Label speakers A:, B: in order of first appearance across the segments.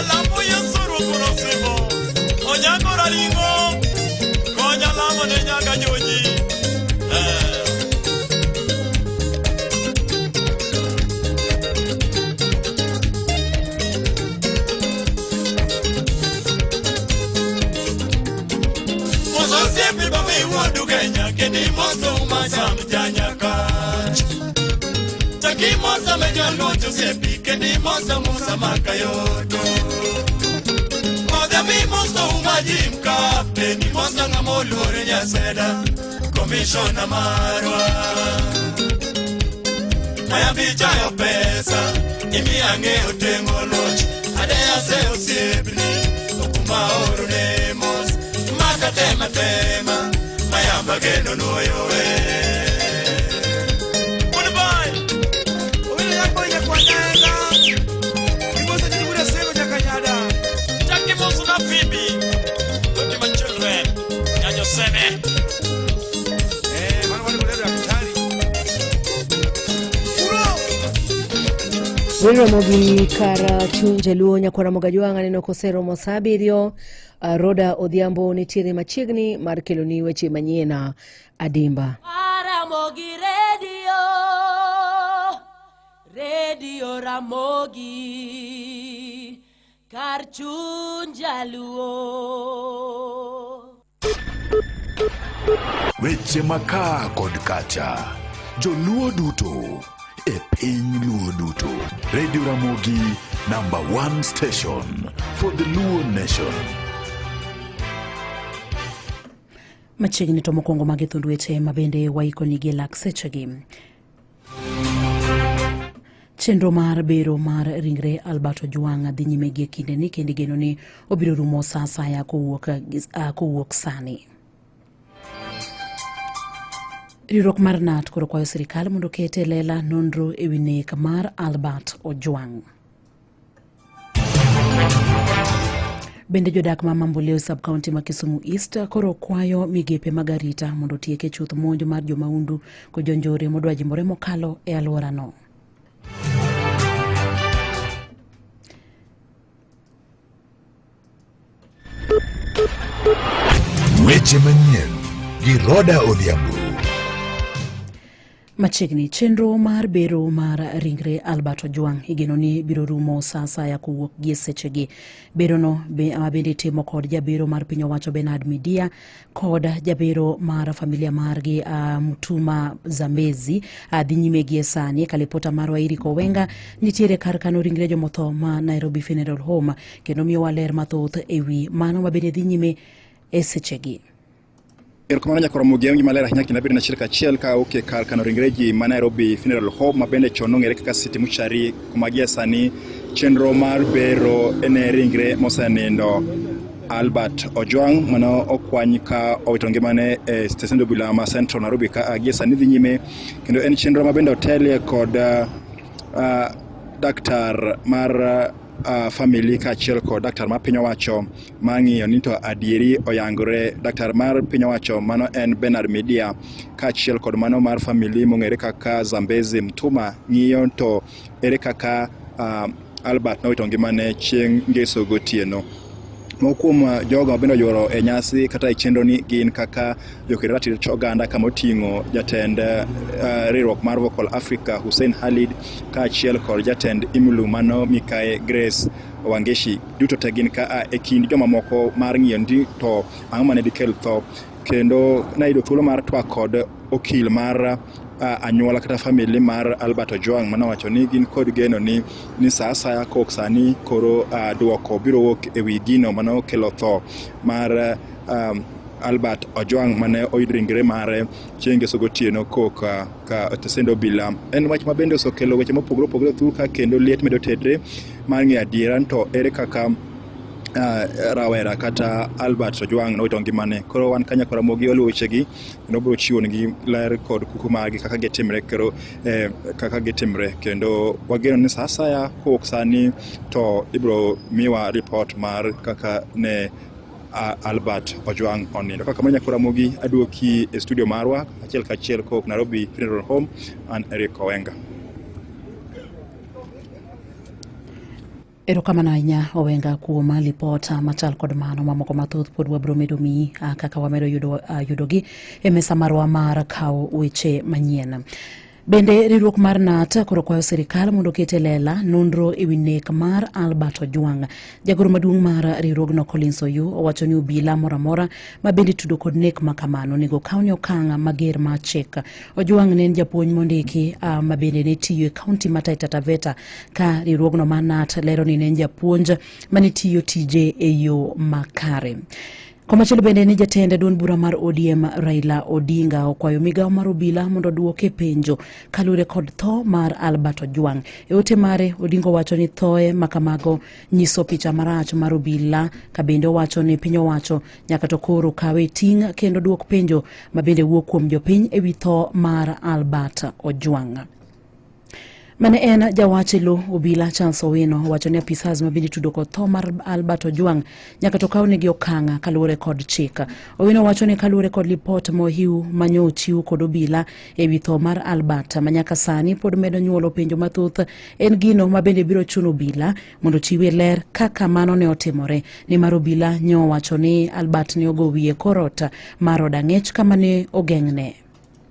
A: Alamo Yesu Ruoth Nosimo. Onyango Raringo. Konya lamo ne nyaka joji. Eh. Mososiepi baba iwuodu Kenya kendi moso masam janyakach. Chaki mosa me jaluo Josepi kendi mosa musa makayoto. Modha mi moso umajim kapteni mosa ng'ama oluore nyaseda komishona marwa. Mayambi chayo pesa imiya ng'eyo teng'o loch adeya se osiepni okuma oro ne mos maka tema tema mayamba geno nuoyowe. Goodbye.
B: Owino nyako nyakwanyanga. Imoso nyiri sego nyakanyada.
A: Jackie Musu na Phoebe. Look at my children. Nyanyo Seme.
B: Eh, mano wali kulero daktari. Uro!
C: Weramogi kar chuny jaluo nyakwara Mogajwang' aneno koseromo sa abiriyo. Roda Odhiambo nitiere machiegni mar keloni weche manyien adimba.
D: Ramogi Radio, Radio Ramogi, kar chuny jaluo.
E: Weche makaa kod kacha. Joluo duto e piny Luo duto. Radio Ramogi number one station for the Luo nation.
F: Machiegni to mokwongo magi thund weche ma bende waikonigi e lak sechegi. Chenro mar bero mar ringre Albert Ojwang' dhi nyime gie kindeni kendo igeno ni obiro rumo sa asaya kowuok sani. Riwruok mar KNUT koro kwayo sirikal mondo oket e lela nonro e wi nek mar Albert Ojwang'. Bende jodak ma Mamboleo sub-county ma Kisumu East koro kwayo migepe mag arita mondo otieke chuth monj mar jomahundu kod jonjore modwa jimbore mokalo e alworano.
E: Weche manyien gi Roda Odhiambo.
F: Machiegni chenro mar bero mar ringre Albert Ojwang' igeno ni biro rumo sa asaya kowuok gie sechegi. Berono ma bende itimo kod jabero mar piny owacho Bernard Midia kod jabero mar familia margi Mutuma Zambezi dhi nyime gie sani. Kalipota marwa Eric Owenga nitiere kar kano ringre jomotho ma Nairobi Funeral Home kendo miyowa ler mathoth e wi mano ma bende dhi nyime e sechegi.
G: Erokamano nyakwar Ramogi awinji maler ahinya kendo abedo achiel kachiel ka awuok e kar kano ringre ji ma Nairobi Funeral Home ma bende chon nong'ere kaka City Mortuary kuma gie sani chenro mar bero ne ringre mosenindo Albert Ojwang mane okwany ka owito ngimane e stesend obila ma Central Nairobi ka gie sani dhi nyime kendo en chenro ma bende otelie kod daktar mar family kaachiel kod daktar mar piny owacho mar ng'iyo ni to adieri oyangore. Daktar mar piny owacho mano en Bernard Midia kaachiel kod mano mar family mong'ere kaka Zambezi Mtuma ng'iyo to ere kaka Albert nowito ngimane chieng' ngeso gotieno. Moko kuom jogo mabende oyuoro e nyasi kata e chenro ni gin kaka joked ratich oganda kama oting'o jatend riwruok mar Vocal Africa Hussein Khalid kaachiel kod jatend Imulu mano Mikae Grace Wangeshi. Duto te gin ka e kind jomamoko mar ng'iyo ni to ang'o mane dikel tho. Kendo nayudo thuolo mar twak kod okil mar anyuola kata family mar Albert Ojwang manowacho ni gin kod geno ni sa asaya kok sani koro duoko biro wuok e wi gino manokelo tho mar Albert Ojwang mane oyud ringre mare chieng' ngeso gotieno kok ka tesend obila. En wach ma bende osekelo weche mopogore opogore thur ka kendo liet medo tedre mar ng'eyo adiera to ere kaka rawera kata Albert Ojwang nowito ngimane. Koro wan ka nyakwar Ramogi waluwo wechegi kendo biro chiwo negi ler kod kuku margi kaka gitimre kendo kaka gitimre kendo wageno ni sa asaya kowuok sani to ibiro miwa report mar kaka ne Albert Ojwang onindo. Kaka kamano nyakwar Ramogi aduoki e studio marwa achiel kachiel kowuok Nairobi Funeral Home an Eric Owenga.
F: Erokamano ahinya Owenga kuom lipot machal kod mano. Mamoko mathoth pod wabiro medo miyi kaka wamedo yudo yudogi e mesa marwa mar kawo weche manyien. Bende riwruok mar KNUT koro kwayo sirikal mondo oket e lela nonro e wi nek mar Albert Ojwang. Jagoro maduong' mar riwruogno Collins Oyu owacho ni obila moro amora ma bende itudo kod nek ma kamano onego okawne okang' mager mar chik. Ojwang' ne en japuonj mondiki ma bende ne tiyo e kaunti ma Taita Taveta ka riwruogno mar KNUT lero ni ne en japuonj mane tiyo tije e yo makare. Komachielo bende ni jatend duond bura mar ODM Raila Odinga okwayo migawo mar obila mondo oduoke penjo kaluwore kod tho mar Albert Ojwang. E ote mare, Odinga owacho ni thoe makamago nyiso picha marach mar obila ka bende owacho ni piny owacho nyaka to koro kawe ting' kendo duok penjo ma bende wuok kuom jopiny e wi tho mar Albert Ojwang. Mane en jawach e lo obila Charles Owino owacho ni apisas ma bende itudo kod tho mar Albert Ojwang nyaka to kawnegi okang' kaluwore kod chik. Owino wacho ni kaluwore kod lipot mohiu manyo ochiw kod obila e wi tho mar Albert ma nyaka sani pod medo nyuolo penjo mathoth en gino ma bende biro chuno obila mondo ochiwie ler kaka mano ne otimore nimar obila nyo owacho ni Albert ne ogo wiye korot mar od ang'ech kama ne ogeng'ne.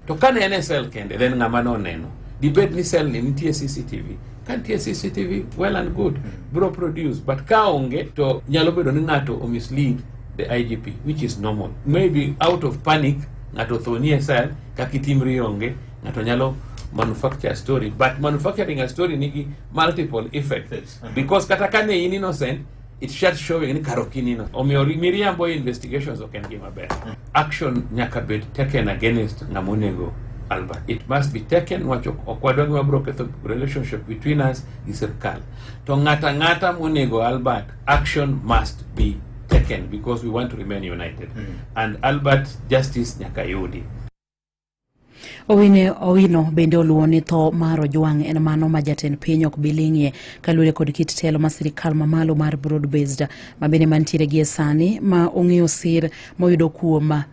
H: To kane en e cell kende, then ng'ama noneno. Dibed ni cell ni nitie CCTV. Ka nitie CCTV, well and good, bro produce. But ka onge, to nyalo bedo ni ng'ato o mislead the IGP, which is normal. Maybe out of panic, ng'ato otho ni e cell, kaka itimri onge, ng'ato nyalo manufacture a story. But manufacturing a story nigi multiple effects. Because kata kane in innocent, it starts showing ni kar ok in innocent. Omiyo miriambo e investigations ok en gima ber. Action nyaka bed taken against ng'ama onego Albert. It must be taken wach ok wadwa gima biro ketho relationship between us gi sirkal. To ng'ata ng'ata monego Albert, action must be taken because we want to remain united. And Albert justice nyaka yudi.
F: Owine Owino bende oluwo ni tho mar Ojwang' en mano ma jatend piny ok bi ling'ie kaluwore kod kit telo ma sirikal mamalo mar broad based ma bende mantiere gie sani ma ong'eyo sir moyudo kuom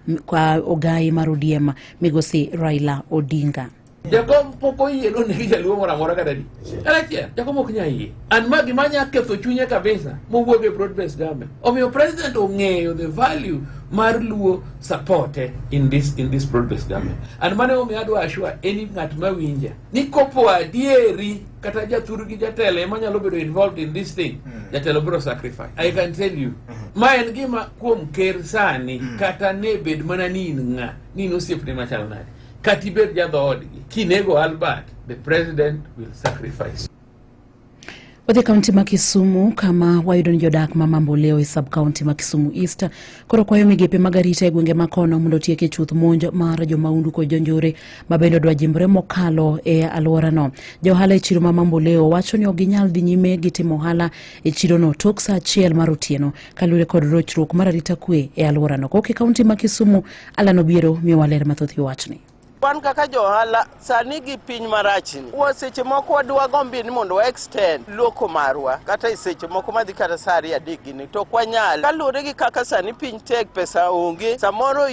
F: ogai mar ODM migosi Raila Odinga.
H: Jakom pok oyie nonegi jaluo moro amora kata di. Kata achiel, jakom ok nyal yie. An ma gima nya ketho chunye kabisa mowuok e broad based government. Omiyo president ong'eyo the value mar luo support in this broad based government. And mano emomiyo adwa assure any ng'at ma winja ni kopo adieri kata jathur gi jatelo ema nyalo bedo involved in this thing, jatelo biro sacrifice. I can tell you. Ma en gima kuom ker sani kata ne bed mana ni in ng'a, ni in osiepne machal nade. Kata ibed jadhoodgi, kinego Albert, the president will sacrifice.
F: Wadhi kaunti ma Kisumu kama wayudo ni jodak ma Mamboleo e sub kaunti ma Kisumu East koro kwayo migepe mag arita e gwenge ma kono mondo otieke chuth monj mar jomahundu kod jonjore ma bende odwa jimbore mokalo e alworano. Jo ohala e chiro ma Mamboleo wacho ni ok ginyal dhi nyime gi timo ohala e chirono tok saa achiel mar otieno kaluwore kod rochruok mar arita kwe e alworano. Kok e kaunti ma Kisumu, Alan Obiero miyowa ler mathoth e wachni.
I: Wan kaka jo ohala sani gi piny marachni, wa seche moko wadwa gombi ni mondo wa extend loko marwa kata e seche moko madhi kata saa ariyo adek gini to ok wanyal kaluwore gi kaka sani piny tek, pesa onge, samoro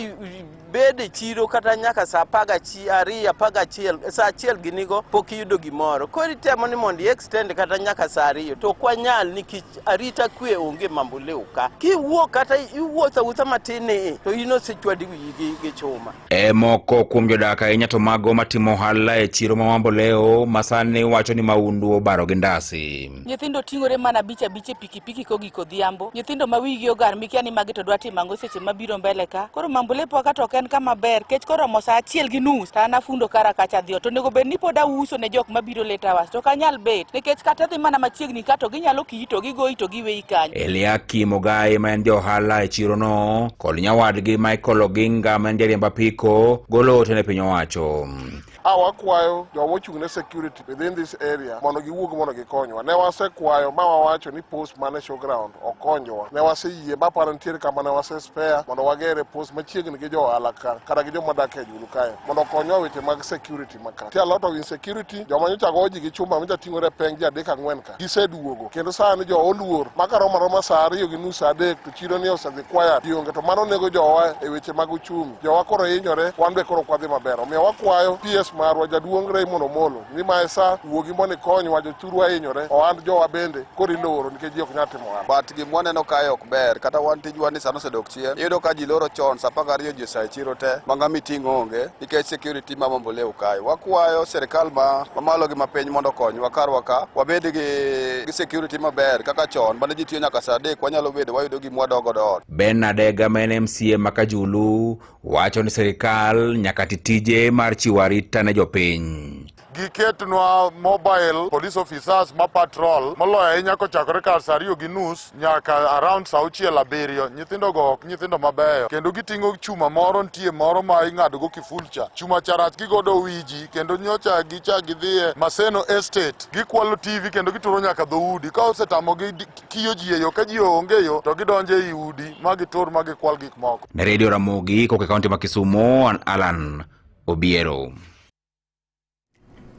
I: bed e chiro kata nyaka saa apar ariyo, apar gachiel, saa achiel ginigo pok iyudo gimoro. Koro itemo ni mondo i extend kata nyaka saa ariyo to ok wanyal nikech arita kwe onge Mamboleo ka. Kiwuok kata iwuotho awuotha matin ni to in osechwadi wiyi gi chuma.
J: E moko kuom jodak ahinya to mago matimo ohala e chiro ma Mamboleo ma sani wacho ni mahundu obaro gi ndasi.
K: Nyithindo ting'ore mana abich abich e pikipiki kogik odhiambo. Nyithindo ma wigi ogar mikia ni magi to dwa timo ang'o seche mabiro mbele ka. Koro Mamboleo ka to ok en kama ber kech koromo saa achiel gi nus to an afundo kara kacha adhi ot. To onego bed ni pod auso ne jok mabiro late hours to ok anyal bet nikech kata dhi mana machiegni ka to ginyalo kiyi to gigoyi to giweyi kanyo.
J: Eliakim Ogai ma en ja ohala e chirono kod nyawadgi Michael Oginga ma en jariemb apiko golo ote ne piny owacho.
L: Wakwayo joma ochung' ne security within this area mondo giwuog mondo gikonywa. Ne wasekwayo ma wawacho ni post man e showground okonywa. Ne waseyie ma paro nitiere kama ne wase spare mondo wagere post machiegni gi jo ohala ka kata gi joma dak e Julu kae mondo okonywa weche mag security maka. Nitie a lot of insecurity, joma nyocha go ji gi chuma nyocha ting'ore peng ji adek ang'wen ka giseduogo kendo sani jo oluor maka romo aroma saa ariyo gi nus saa adek to chiro ni osedhi quiet ji onge to mano nego jowa e weche mag uchumi. Jowa koro hinyore, wan be koro ok wadhi maber. Omiyo wakwayo PS Request marwa jaduong' Raymond Omolo ni mae sa wuogi mondo ikonywa jothurwa hinyore ohand jowa bende koro iloro nikech ji ok nyal timo ohala.
M: But gima waneno kae ok ber kata wan tijwa ni sano osedok chien. Iyudo ka ji loro chon sa 12 ji osaa e chiro te ma ng'ama iting'o onge nikech security ma Mamboleo kae. Wakwayo sirikal ma mamalo gi mapiny mondo okonywa karwa ka wabed gi security maber kaka chon mane ji tiyo nyaka saa 3 wanyalo bedo wayudo gima wadok godo ot.
J: Ben Adega ma en MCA ma Kajulu wacho ni sirikal nyaka ti tije mar chiwo arita ne jopiny.
N: Giketnwa mobile police officers ma patrol moloyo ahinya kochakore kar saa 2:30 nyaka around saa 6 7. Nyithindo go ok nyithindo mabeyo kendo giting'o chuma moro nitie moro ma ing'ado go kiful cha chuma cha rach gigodo wiji kendo nyocha gicha gidhiye Maseno Estate gikwalo TV kendo gituro nyaka dhoudi ka osetamogi kiyo ji e yo ka ji onge yo to gidonjo ei udi ma gitur ma gikwal gik moko.
J: Ne Radio Ramogi koka e kaunti ma Kisumu, an Alan Obiero.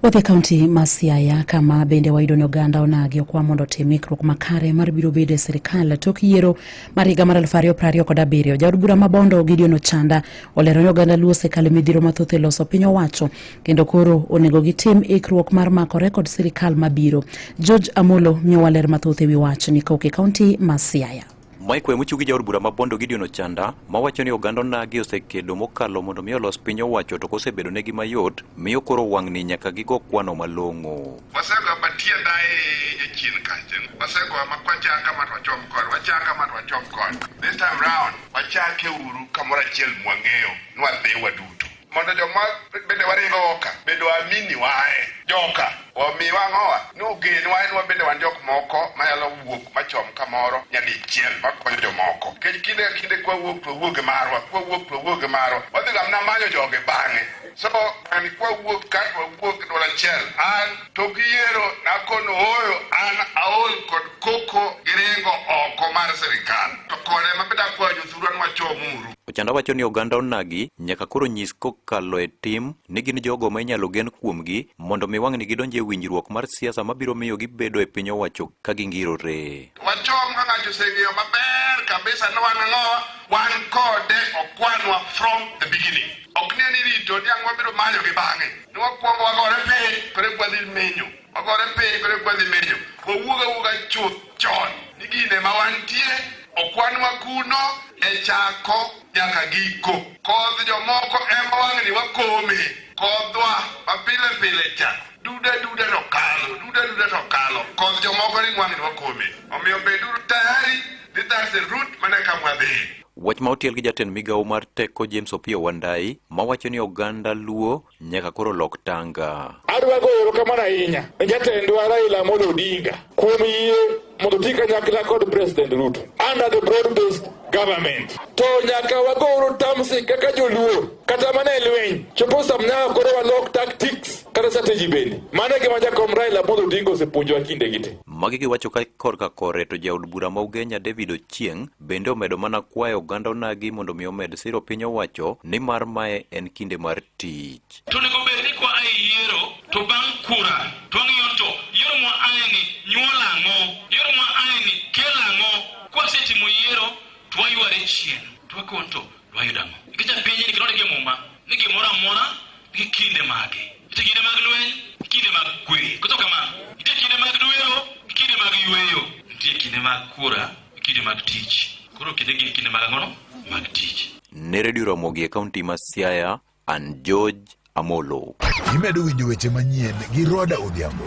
F: Wadhi e kaunti ma Siaya kama bende wayudo ni oganda onagi okwa mondo otim ikruok makare mar biro bedo e sirikal tok yiero mar higa mar 2027. Jaod bura ma Bondo Gideon Ochanda olero ni oganda Luo osekalo midhiero mathoth e loso piny owacho kendo koro onego gitim ikruok mar makore kod sirikal mabiro. George Amolo miyowa ler mathoth e wi wachni kowuok e kaunti ma Siaya.
O: Mae kwayo mochiw gi jaod bura ma Bondo Gideon Ochanda mawacho ni oganda onagi osekedo mokalo mondo mi olos piny owacho to kosebedo negi mayot miyo koro wang'ni nyaka gigo kwano malong'o.
P: Wasego matienda ahinya chien kacha. Wasego ma kwachanga ma to wachom koni, wachanga ma to wachom koni. This time round, wachake uru kamoro achiel mwang'eyo ni wadhi waduto. Mondo joma bende waringo ka bende waamini wae joka omiwa ang'owa ni ogenwa en wabende wan jok moko manyalo wuok machom kamoro nyadichiel makonyo jomoko. Nikech kinde ka kinde kwawuok to wawuog e marwa, kwawuok to wawuog e marwa. Wadhi ga mana manyo jogi bang'e. So an kwawuok ka to wawuok e duol achiel. An tok yiero nakono ooyo an aol kod koko gi ringo oko mar sirikal. To kode ma bende akwayo jothurwa ni wachomuru.
O: Ochanda wacho ni oganda onagi nyaka koro nyis kokalo e tim ni gin jogo ma inyalo gen kuomgi mondo mi wang'ni gidonj e winjruok mar siasa mabiro miyo gibedo e piny owacho ka gingirore.
P: Wachom ka ng'ato oseng'eyo maber kabisa ni wan ang'owa, wan kode okwanwa from the beginning. Ok ni en irito ni ang' wabiro manyo gi bang'e. Ni wakwongo wagore piny koro eka wadhi menyo. Wagore piny koro eka wadhi menyo. Wawuog awuoga chuth chon ni gine ma wantie okwanwa kuno e chako nyaka giko. Kodh jomoko ema wang'ni wakome. Kodhwa ma pile pile cha duda duda to kalo, duda duda to kalo. Kodh jomoko ni wang'ni wakome. Omiyo beduru tayari ni that's the route mane kama wadhi.
O: Wach ma otiel gi jatend migawo mar teko James Opiyo Wandayi mawacho ni oganda Luo nyaka koro lok tanga.
Q: Adwa goyo erokamano ahinya ne jatendwa Raila Amolo Odinga kuom yie mondo oti kanyakla kod President Ruto under the broad-based government. To nyaka wagoro tamsi kaka joluo kata mana e lweny chopo sam nyaka koro walok tactics kata strategy bende. Mano e gima jakom Raila Amolo Odinga osepuonjowa kindegi te.
O: Magi giwacho ka korka kore to jaod bura ma Ugenya David Ochieng' bende omedo mana kwayo oganda onagi mondo mi omed siro piny owacho nimar mae en kinde mar tich.
R: To onego bed ni kwa ae yiero to bang' kura to wang'iyo to yiero mwa ae ni nyuol ang'o, yiero mwa ae ni kel ang'o. Kwasetimo yiero to wayware chien to wakon to wayudo ang'o. Nikech apenji ni kendo ondiki e muma ni gimoro amora nigi kinde mage. Nitie kinde mag lweny, kinde mag kwe. Koso kamano, nitie kinde mag dwero, kinde mag yweyo. Nitie kinde mag kura, kinde mag tich. Koro kinde gin kinde mag ang'ono? Mag tich.
O: Ne Radio Ramogi e kaunti ma Siaya, an George Amolo.
E: Imedo winjo weche manyien gi Roda Odhiambo.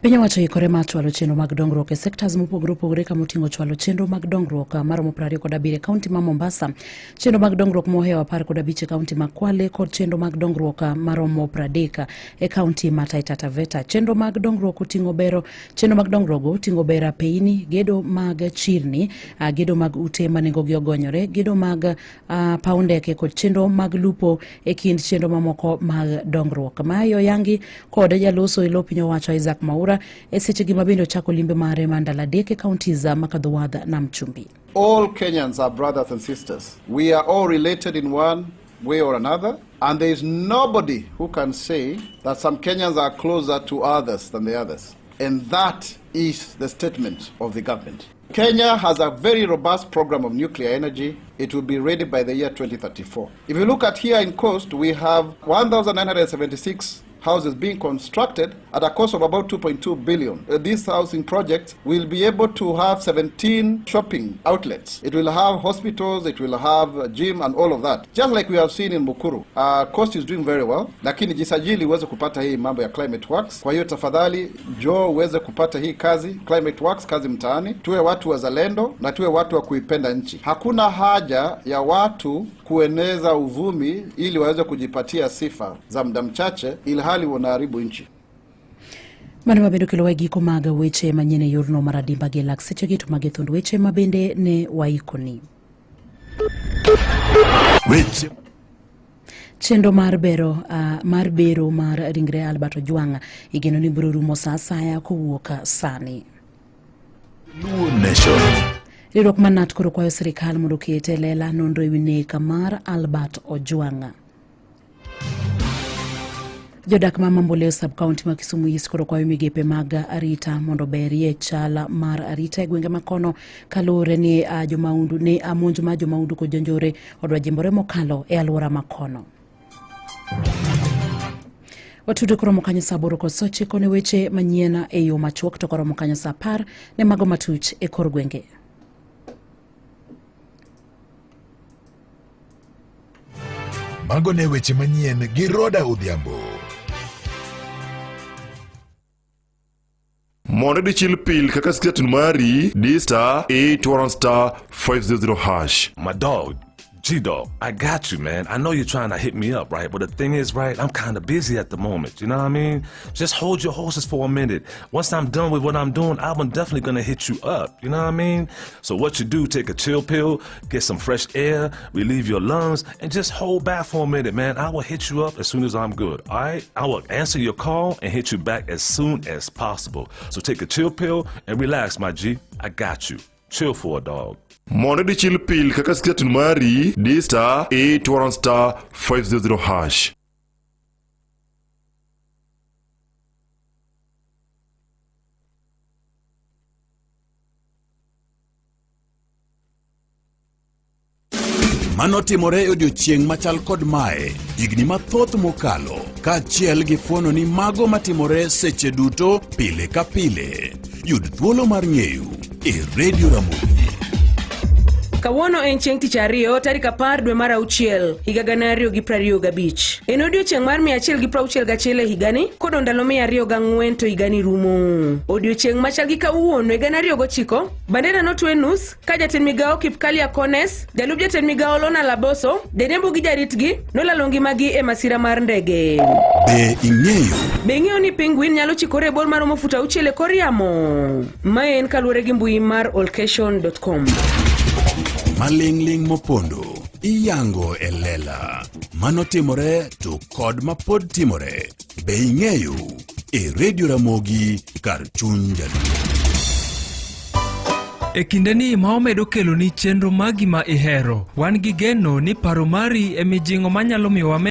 F: Piny owacho ikore mar chwalo chenro mag dongruok e sectors mopogore opogore kama oting'o chwalo chenro mag dongruok maromo 27 e kaunti ma Mombasa, chenro mag dongruok mohewo 15 e kaunti ma Kwale kod chenro mag dongruok maromo 30 e kaunti ma Taita Taveta. Chenro mag dongruok oting'o bero chenro mag dongruok go oting'o bero apeyini, gedo mag chirni, gedo mag ute ma nengogi ogonyore, gedo mag paw ndeke kod chenro mag lupo e kind chenro mamoko mag dongruok. Mae oyangi kod jaloso e lo piny owacho Isaac Mwaura e sechegi ma bende ochako limbe mare mar ndalo 3 e counties ma kadho wadh Nam Chumbi.
S: All Kenyans are brothers and sisters. We are all related in one way or another, and there is nobody who can say that some Kenyans are closer to others than the others. And that is the statement of the government. Kenya has a very robust program of nuclear energy. It will be ready by the year 2034. If you look at here in Coast, we have 1,976 houses being constructed at a cost of about 2.2 billion. This housing project will be able to have 17 shopping outlets. It will have hospitals, it will have a gym and all of that. Just like we have seen in Mukuru. Coast is doing very well, lakini jisajili uweze kupata hii mambo ya Climate Works. Kwa hiyo tafadhali njoo uweze kupata hii kazi Climate Works, kazi mtaani. Tuwe watu wazalendo na tuwe watu wa kuipenda nchi. Hakuna haja ya watu kueneza uvumi ili waweze kujipatia sifa za muda mchache ilhali wanaharibu nchi.
F: Mano mabedo kelo wa giko mag weche manyien e yorno mar adimba gi lak sechegi to magi thund weche mabende ne waikoni.
E: Weche
F: Chenro mar bero mar bero mar ringre Albert Ojwang igeno ni biro rumo sa asaya kowuok sani.
E: Luo Nation.
F: Riwruok mar KNUT koro kwayo sirikal mondo oket e lela nonro ewi nek mar Albert Ojwang. Jodak ma Mamboleo sub-county ma Kisumu East koro kwayo migepe mag arita mondo oberie chal mar arita e gwenge makono kaluwore ni jomaundu ne monj mar jomaundu kod jonjore odwa jimbore mokalo e alwora makono. Watudo koromo kanyo saa aboro kod saa ochiko ne weche manyien e yo machuok to koromo kanyo saa 10 ne mago matuch e kor gwenge.
E: Mago ne weche manyien gi Roda Odhiambo. Mondo idhi chill pil kaka sketun mari, di star 811 star 500 hash.
T: My dog, G Dog, I got you, man. I know you're trying to hit me up, right? But the thing is, right, I'm kind of busy at the moment. You know what I mean? Just hold your horses for a minute. Once I'm done with what I'm doing, I'm definitely gonna hit you up. You know what I mean? So what you do, take a chill pill, get some fresh air, relieve your lungs, and just hold back for a minute, man. I will hit you up as soon as I'm good, all right? I will answer your call and hit you back as soon as possible. So take a chill pill and relax, my G. I got you. Chill for a dog.
E: Mondo idhi chill pil kaka sketun mari, di star 811 star 500 hash.
U: Mano timore e odiochieng' machal kod mae higni mathoth mokalo kaachiel gi fuono ni mago matimore seche duto pile ka pile. Yud thuolo mar ng'eyo e Radio Ramogi.
V: Kawuono en chieng' tich ariyo tarik 10 dwe mar auchiel higa 2025. En odiochieng' mar 161 e higani kodong' ndalo 204 to higani rumo. Odiochieng' machal gi kawuono e 2009, bandera notwe nus ka jatend migawo Kipkalya Kones, jalup jatend migawo Lona Laboso, jariembo gi jaritgi nolalo ngimagi e masira mar ndege.
U: Be ing'eyo?
V: Be ing'eyo ni penguin nyalo chikore e bor maromo fut 6 e kor yamo? Mae en kaluwore gi mbui mar allcation.com.
U: Maling'ling' mopondo iyango e lela. Mano timore to kod mapod timore. Be ing'eyo? E Radio Ramogi kar chuny Jaluo.
W: E kindeni ma wamedo keloni chenro magi ma ihero, wan gi geno ni paro mari e mijing'o manyalo miyo wamed